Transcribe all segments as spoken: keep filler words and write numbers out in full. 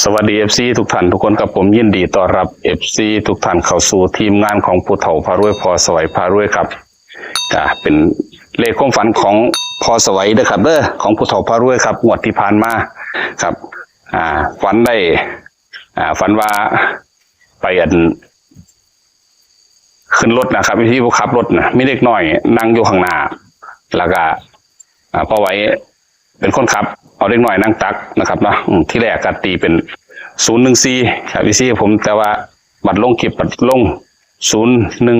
สวัสดี เอฟซี ทุกท่านทุกคนครับ ผมยินดีต้อนรับ เอฟซี ทุกท่านเข้าสู่ทีมงานของผู้เฒ่าพารวย พ่อสวัยพารวยครับ อ่า เป็นเลขความฝันของพ่อสวัยเด้อครับเด้อ ของผู้เฒ่าพารวยครับ งวดที่ผ่านมาครับ อ่า ฝันได้ อ่า ฝันว่าไปอัน ขึ้นรถนะครับ วิธีผู้ขับรถนะ มีเด็กน้อยนั่งอยู่ข้างหน้า แล้วก็ อ่า พ่อไหวเป็นคนขับ เอาเด็กน้อยนั่งตักนะครับเนาะ อืม ที่แรกก็ตีเป็น ศูนย์หนึ่งสี่ ครับ วิธีผม แต่ว่าบัดลงคลิปบัดลง ศูนย์หนึ่ง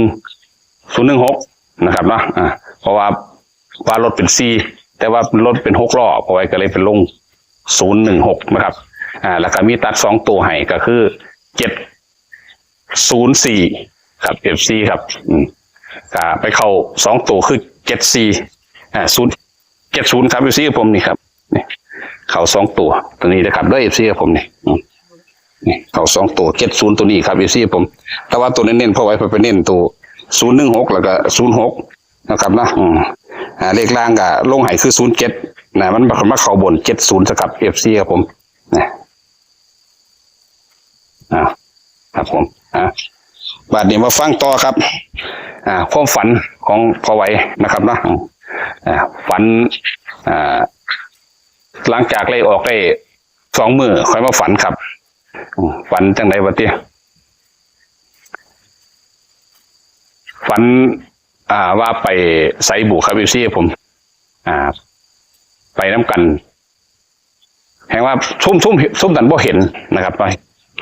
ศูนย์หนึ่งหก นะครับเนาะ อ่า เพราะว่า ว่ารถเป็นสี่ แต่ว่ารถเป็นหกล้อ พ่อไหวก็เลยเป็นลง ศูนย์หนึ่งหก นะครับ อ่า แล้วก็มีตัดสองตัวให้ก็คือ เจ็ดศูนย์สี่ ครับ เอฟซี ครับ อืม ก็ไปเข้าสองตัวคือ เจ็ดสี่ อ่า ศูนย์ เจ็ดศูนย์ ครับ เอฟซี ผมนี่ครับ นี่ เข้าสองตัว ตัวนี้นะครับเด้อ เอฟซี ครับผมนี่ อืม นี่ เข้าสองตัว เจ็ดศูนย์ ตัวนี้ครับ เอฟซี ผม แต่ว่าตัวเน้นๆ พ่อไหวไปเน้นตัว ศูนย์หนึ่งหก แล้วก็ ศูนย์หก นะครับนะ อืม อ่า เลขล่างก็ลงให้คือ ศูนย์เจ็ด นะ มันมาเข้าบน เจ็ดศูนย์ สกับ เอฟซี ครับผม นะ อ่า ครับผม อ่า บัดนี้มาฟังต่อครับ อ่า ความฝันของพ่อไหวนะครับนะ อืม อ่า ฝัน อ่า หลังจากเลขออกได้สองมื้อค่อยมาฝันครับ อืม ฝันจังได๋วะติ ฝัน อ่า ว่าไปไสบุครับ เอฟซี ผม อ่า ไปนำกัน แฮงว่าซุม ซุม ซุมนั้นบ่เห็นนะครับ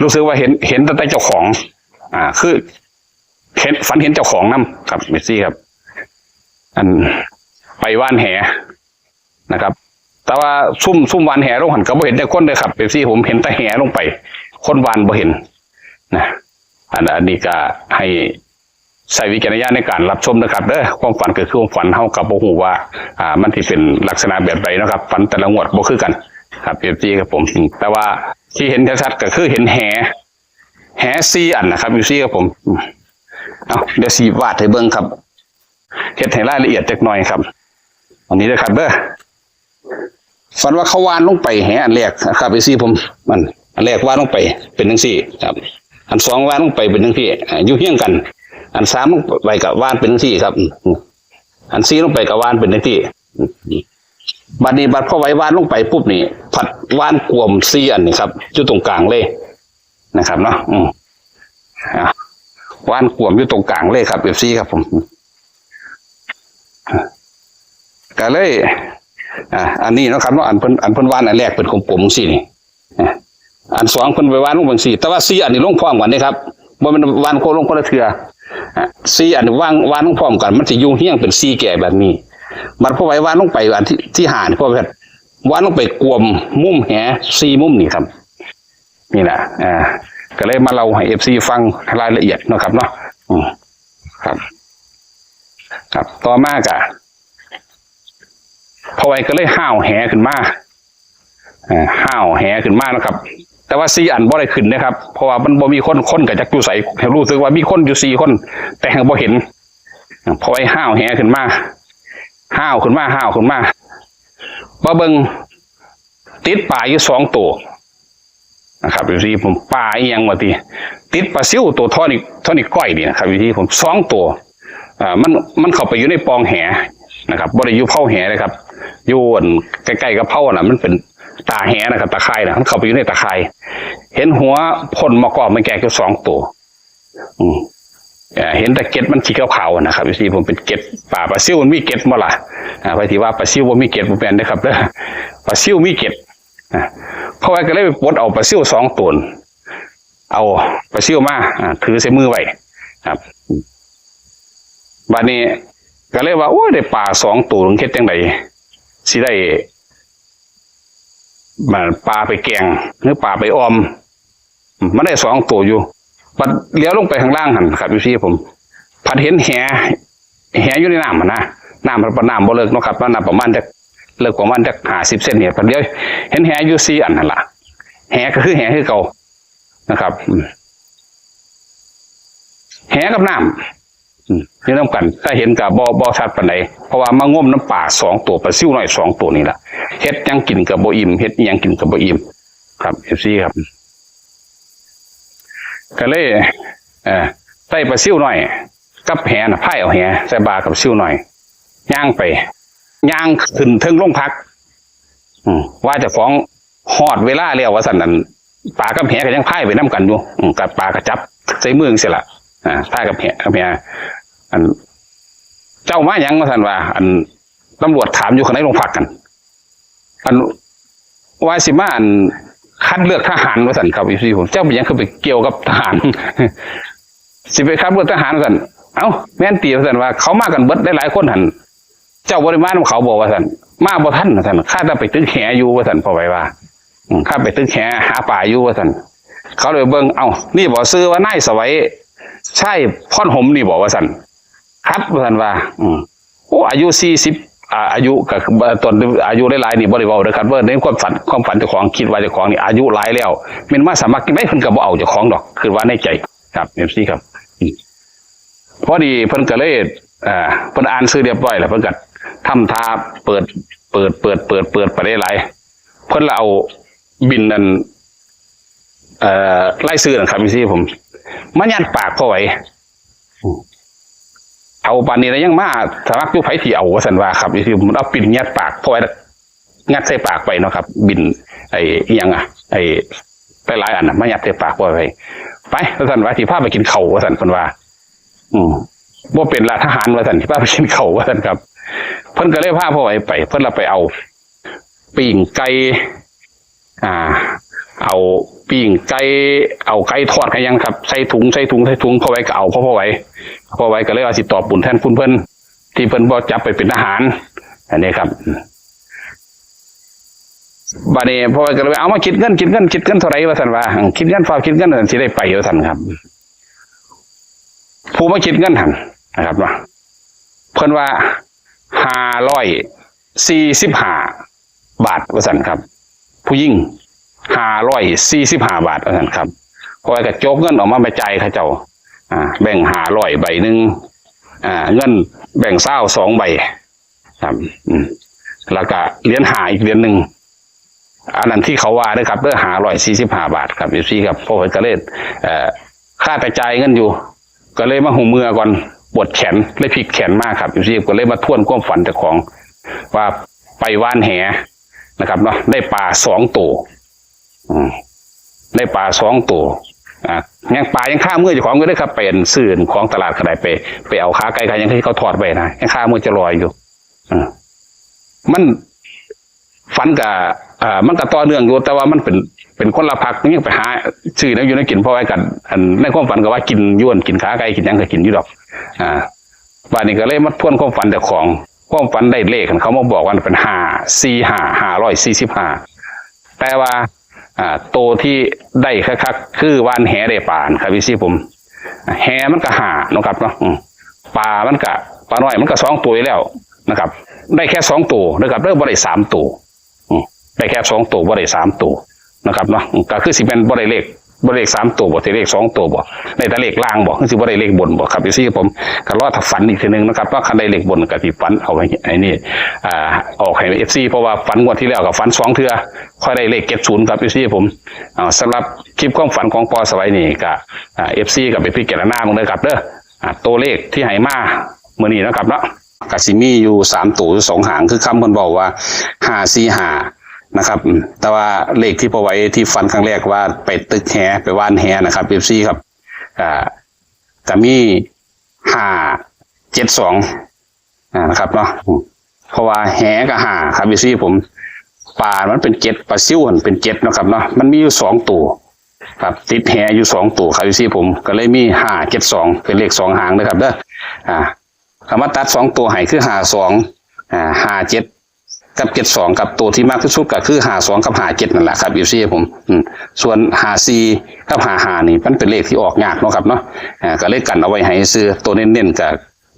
รู้สึกว่าเห็น เห็นแต่เจ้าของ อ่า คือ เห็น ฝันเห็นเจ้าของนำครับ เอฟซี ครับ อัน ไปหว่านแหนะครับ แต่ว่าซุม ซุมหว่านแหลงหั่นก็บ่เห็นจักคนเด้อครับ เอฟซี ผม เห็นแต่แหลงไป คนหว่านบ่เห็นนะ อัน อันนี้ก็ให้ใช้วิจารณญาณในการรับชมนะครับเด้อ ความฝันก็คือความฝัน เฮาก็บ่ฮู้ว่า อ่า มันสิเป็นลักษณะแบบใดเนาะครับ ฝันแต่ละงวดบ่คือกันครับ เอฟซี ครับผม แต่ว่าที่เห็นชัดๆก็คือเห็นแห แหสี่อันนะครับ เอฟซี ครับผม เอา เดี๋ยวสิวาดให้เบิ่งครับ เฮ็ดให้รายละเอียดจักหน่อยครับ อันนี้เด้อครับเด้อ ฝันว่าเขาหว่านลงไปแหอันแรกครับ เอฟซี ผม มัน อันแรกหว่านลงไปเป็นจังซี่ครับ อันสองหว่านลงไปเป็นจังซี่ อ่า อยู่เฮียงกัน อันสามลงไปก็หว่านเป็นจังซี่ครับ อันสี่ลงไปก็หว่านเป็นจังซี่ บัดนี้บัดพ่อไหวหว่านลงไปปุ๊บนี่ ผัดหว่านกวมสี่อันนี่ครับ อยู่ตรงกลางเลยนะครับเนาะ อืม อ่ะ หว่านกวมอยู่ตรงกลางเลยครับ เอฟซี ครับผม ก็เลย อ่า อันนี้เนาะครับเนาะ อันเพิ่น อันเพิ่นหว่านอันแรกเป็นกลมๆจังซี่นี่ อ่ะ อันสองเพิ่นไปหว่านลงจังซี่ แต่ว่าสี่อันนี้ลงพร้อมกันเด้ครับ บ่แม่นหว่านคนลงคนละเทื่อ อ่ะ สี่อันนี้หว่าน หว่านลงพร้อมกัน มันสิอยู่เฮียงเป็นสี่แก่แบบนี้ บัดพ่อไหวหว่านลงไปอันที่ ที่ห้านี่ พ่อไหวหว่านลงไปกวมมุมแหสี่มุมนี่ครับ นี่แหละ อ่า ก็เลยมาเล่าให้ เอฟซี ฟังรายละเอียดเนาะครับเนาะ อืม ครับ ครับ ต่อมาก็ พ่อไหวก็เลยห้าวแหขึ้นมา เอ่อ ห้าวแหขึ้นมานะครับ แต่ว่าสี่อันบ่ได้ขึ้นนะครับ เพราะว่ามันบ่มีคน คนก็จักอยู่ไส รู้สึกว่ามีคนอยู่สี่คน แต่แฮงบ่เห็น พ่อไหวห้าวแหขึ้นมา ห้าวขึ้นมา ห้าวขึ้นมา มาเบิ่ง ติดปลาอยู่สองตัวนะครับ เอฟซี ผม ปลาอีหยังวะติ ติดปลาซิวตัวเท่านี้ เท่านี้ก้อยนี่นะครับ เอฟซี ผม สองตัว อ่า มัน มันเข้าไปอยู่ในปองแหนะครับ บ่ได้อยู่เผาแหเลยครับ อยู่อันใกล้ๆกับเผาน่ะ มันเป็นตาแหนะครับ ตาข่ายน่ะ มันเข้าไปอยู่ในตาข่าย เห็นหัวพ่นมะกอกมะแกกอยู่สองตัว อืม เอ่อ เห็นแต่เกล็ดมันสีขาวๆนะครับ เอฟซี ผม เป็นเกล็ดปลา ปลาซิวมันมีเกล็ดบ่ล่ะ อ่า ไผสิว่าปลาซิวบ่มีเกล็ด บ่แม่นเด้อครับเด้อ ปลาซิวมีเกล็ด อ่า พ่อไหวก็เลยไปปลดเอาปลาซิวสองตัว เอาปลาซิวมา อ่า ถือใส่มือไว้ครับ บัดนี้ก็เลยว่า โอ้ย ได้ปลาสองตัว เฮ็ดจั่งใดสิได้ มันปลาไปแกง หรือปลาไปออม มันได้สองตัวอยู่ บัดเหลียวลงไปข้างล่างหั่นครับ เอฟซี ผม พัดเห็นแห แหอยู่ในน้ำหั่นนะ น้ำมัน น้ำบ่เลิกเนาะครับ น้ำประมาณจัก เลิกประมาณจักห้าสิบเซนเนี่ย พัดเหลียวเห็นแหอยู่สี่อันหั่นล่ะ แหก็คือแหคือเก่านะครับ อืม แหกับน้ำ อืม อยู่นำกัน ถ้าเห็นก็บ่ บ่ชัดปานใด เพราะว่ามางมน้ำปลาสองตัว ปลาซิวน้อยสองตัวนี่ล่ะ เฮ็ดหยังกินก็บ่อิ่ม เฮ็ดอิหยังกินก็บ่อิ่ม ครับ เอฟซี ครับ ก็เลย เอ่อใส่ปลาซิวหน่อย กับแหน่ะพายเอาแหใส่บ่ากับซิวหน่อย ย่างไป ย่างขึ้นเทิงโรงพัก อืมว่าเจ้าของฮอดเวลาแล้วว่าซั่น อันปลากับแหก็ยังพายไปนำกันอยู่ อืมกับปลาก็จับใส่มือจังซี่ล่ะ อ่าพายกับแหกับแห อัน เจ้ามาหยังว่าซั่นว่า อันตำรวจถามอยู่ข้างในโรงพักกัน อันว่าสิมาอันคัดเลือกทหารว่าซั่นครับ เอฟซี ผม เจ้าเป็นหยังคือไปเกี่ยวกับทหาร สิไปคัดเลือกทหารว่าซั่น เอ้า แม่นติว่าซั่นว่า เขามากันเบิดหลายๆคนหั่น เจ้าบ่ได้มานำเขาบ่ว่าซั่น มาบ่ทันว่าซั่น ข้าแต่ไปตึกแหอยู่ว่าซั่น พ่อใหญ่ว่า อืม ข้าไปตึกแหหาปลาอยู่ว่าซั่น เขาเลยเบิ่ง เอ้า นี่บ่ชื่อว่านายสวัย ใช่ พรหมนี่บ่ว่าซั่น ครับว่าซั่นว่า อืม โอ้ อายุสี่สิบ อ่า อายุก็ ตอนอายุหลายๆนี่บ่ได้เว้าเด้อครับ ว่าในความฝัน ความฝันเจ้าของคิดว่าเจ้าของนี่อายุหลายแล้ว แม่นมาสมัครจังได๋เพิ่นก็บ่เอาเจ้าของดอก คิดว่าในใจ ครับ เอฟซี ครับ อืม พอดีเพิ่นก็เลย เอ่อ เพิ่นอ่านชื่อเรียบร้อยแล้ว เพิ่นก็ทำท่าเปิด เปิด เปิด เปิด เปิดไปได้หลาย เพิ่นละเอาบินนั่น เอ่อ รายชื่อนั่นครับ เอฟซี ผม มายัดปากพ่อใหญ่ เอาปานนี้แล้วยังมาสมัครอยู่ ไผสิเอาว่าซั่นว่าครับ เอฟซี ผม เอาบินยัดปากพ่อใหญ่ ยัดใส่ปากไปเนาะครับ บิน ไอ้อิหยังอะ ไอ้หลายๆอันน่ะ มายัดใส่ปากพ่อใหญ่ ไป ว่าซั่นว่า สิพาไปกินข้าวว่าซั่น เพิ่นว่า อืม บ่เป็นละทหารว่าซั่น สิพาไปกินข้าวว่าซั่นครับ เพิ่นก็เลยพาพ่อใหญ่ไป เพิ่นละไปเอา ปิ้งไก่ อ่า เอาปิ้งไก่ เอาไก่ทอดให้ยังครับ ใส่ถุง ใส่ถุง ใส่ถุง พ่อใหญ่ก็เอา พ่อ พ่อใหญ่ พ่อใหญ่ก็เลยว่าสิตอบบุญแทนคุณเพิ่น ที่เพิ่นบ่จับไปเป็นทหาร อันนี้ครับ บัดนี้พ่อใหญ่ก็เลยว่า เอามาคิดเงิน คิดเงิน คิดเงินเท่าไหร่ว่าซั่นว่า อืม คิดเงิน ฟ้าวคิดเงิน ว่าซั่น สิได้ไปว่าซั่นครับ ผู้มาคิดเงินหั่นนะครับว่า เพิ่นว่า ห้าร้อยสี่สิบห้าบาทว่าซั่นครับ ผู้หญิง ห้าร้อยสี่สิบห้าบาทว่าซั่นครับ พ่อใหญ่ก็จกเงินออกมาไปจ่ายเขาเจ้า อ่า แบงค์ห้าร้อยใบหนึ่ง อ่า เงินแบงค์ซาวสองใบ ครับ อืม แล้วก็เหรียญห้าอีกเหรียญหนึ่ง อันนั้นที่เขาว่าเด้อครับ เด้อ ห้าร้อยสี่สิบห้าบาทครับ เอฟซี ครับ พ่อใหญ่ก็เลย เอ่อ ข้าแต่จ่ายเงินอยู่ ก็เลยมาฮู้เมื่อก่อน ปวดแขน เลยพลิกแขนมาครับ เอฟซี ก็เลยมาทวนความฝันเจ้าของ ว่าไปหว่านแหนะครับเนาะ ได้ปลาสองตัว อืม ได้ปลาสองตัว อ่า ยังปลายังคามือเจ้าของอยู่เด้อครับ ไปซื้อของตลาดก็ได้ ไป ไปเอาขาไก่ขาหยังที่เขาทอดไว้นะ ยังคามือจะลอยอยู่ อ่า มัน ฝันก็ อ่า มันก็ต่อเนื่องอยู่ แต่ว่ามันเป็น เป็นคนละภาค ยังไปหาซื้อแนวอยู่แนวกิน พ่อใหญ่ก็ อัน ในความฝันก็ว่ากินอยู่ กินขาไก่ กินหยังก็กินอยู่ดอก อ่า บัดนี้ก็เลยมาทวนความฝันเจ้าของ ความฝันได้เลข เขามาบอกว่าเป็น ห้าสี่ห้า ห้าร้อยสี่สิบห้า แต่ว่า อ่า โตที่ได้คักๆ คือหว่านแหได้ปลาครับ เอฟซี ผม แหมันก็ห้าเนาะครับเนาะ อืม ปลามันก็ ปลาน้อยมันก็สองตัวอยู่แล้วนะครับ ได้แค่สองตัวนะครับ เด้อ บ่ได้สามตัว อืม ได้แค่สองตัว บ่ได้สามตัวนะครับเนาะ อืม ก็คือสิแม่นบ่ได้เลข บ่ได้เลขสามตัวบ่ สิเลขสองตัวบ่ ได้แต่เลขล่างบ่ คือสิบ่ได้เลขบนบ่ครับ เอฟซี ผม ก็รอถ้าฝันอีกทีหนึ่งนะครับ ว่าคันได้เลขบนก็สิฝันเอาไว้ไอ้นี่ อ่า ออกให้ เอฟซี เพราะว่าฝันงวดที่แล้วก็ฝันสองเทื่อ ค่อยได้เลขเจ็ดศูนย์ครับ เอฟซี ผม อ่า สำหรับคลิปความฝันของปอสวัยนี่ก็ อ่า เอฟซี ก็ไปพิจารณาเบิ่งเด้อครับเด้อ อ่า ตัวเลขที่ให้มามื้อนี้นะครับเนาะ ก็สิมีอยู่สามตัว สองหาง คือคำเพิ่นบอกว่า ห้าสี่ห้า นะครับ อืม แต่ว่าเลขที่ปอสวัยที่ฝันครั้งแรกว่าไปตึกแห ไปหว่านแหนะครับ เอฟซี ครับ อ่า ก็มี ห้าเจ็ดสอง อ่า นะครับเนาะ อืม เพราะว่าแหก็ห้าครับ เอฟซี ผม ปลามันเป็นเจ็ด ปลาซิวมันเป็นเจ็ดเนาะครับเนาะ มันมีอยู่สองตัวครับ ติดแหอยู่สองตัวครับ เอฟซี ผม ก็เลยมี ห้าเจ็ดสอง เป็นเลขสองหางนะครับเด้อ อ่า เอามาตัดสองตัวให้คือ ห้าสอง อ่า ห้าเจ็ด กับ เจ็ดสอง ครับ ตัวที่มากที่สุดก็คือ ห้าสอง กับ ห้าเจ็ด นั่นแหละครับ เอฟซี ผม อืม ส่วน ห้าสี่ กับ ห้าห้า นี่มันเป็นเลขที่ออกยากเนาะครับเนาะ อ่า ก็เลยกันเอาไว้ให้ซื่อ ตัวเน้นๆ ก็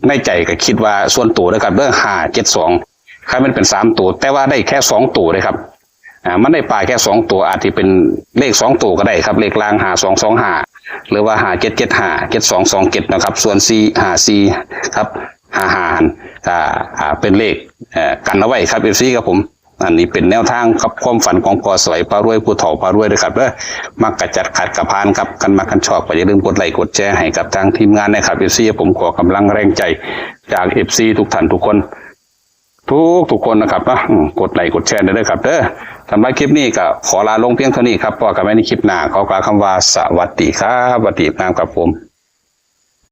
ในใจก็คิดว่าส่วนตัวนะครับเด้อ ห้าเจ็ดสอง ครับ มันเป็นสามตัว แต่ว่าได้แค่สองตัวเลยครับ อ่า มันได้ปลาแค่สองตัว อาจจะเป็นเลขสองตัวก็ได้ครับ เลขล่าง ห้าสองสองห้า หรือว่า ห้าเจ็ดเจ็ดห้า เจ็ดสองสองเจ็ด นะครับ ส่วน สี่ห้าสี่ ครับ ห้าห้า อ่า อ่า เป็นเลข เอ่อ กันเอาไว้ครับ เอฟซี ครับผม อันนี้เป็นแนวทางกับความฝันของพ่อสวัยพารวย ผู้เฒ่าพารวยนะครับเด้อ มักกะจัด ขัดกะผ่านครับ คันมักคันชอบก็อย่าลืมกดไลค์กดแชร์ให้กับทางทีมงานนะครับ เอฟซี ผมขอกำลังแรงใจจาก เอฟซี ทุกท่านทุกคน ทุกทุกคนนะครับนะอืมกดไลค์กดแชร์ด้วยนะครับเด้อ สำหรับคลิปนี้ก็ขอลาลงเพียงเท่านี้ครับ พบกันใหม่ในคลิปหน้า ขอกล่าวคำว่าสวัสดีครับ สวัสดีครับผม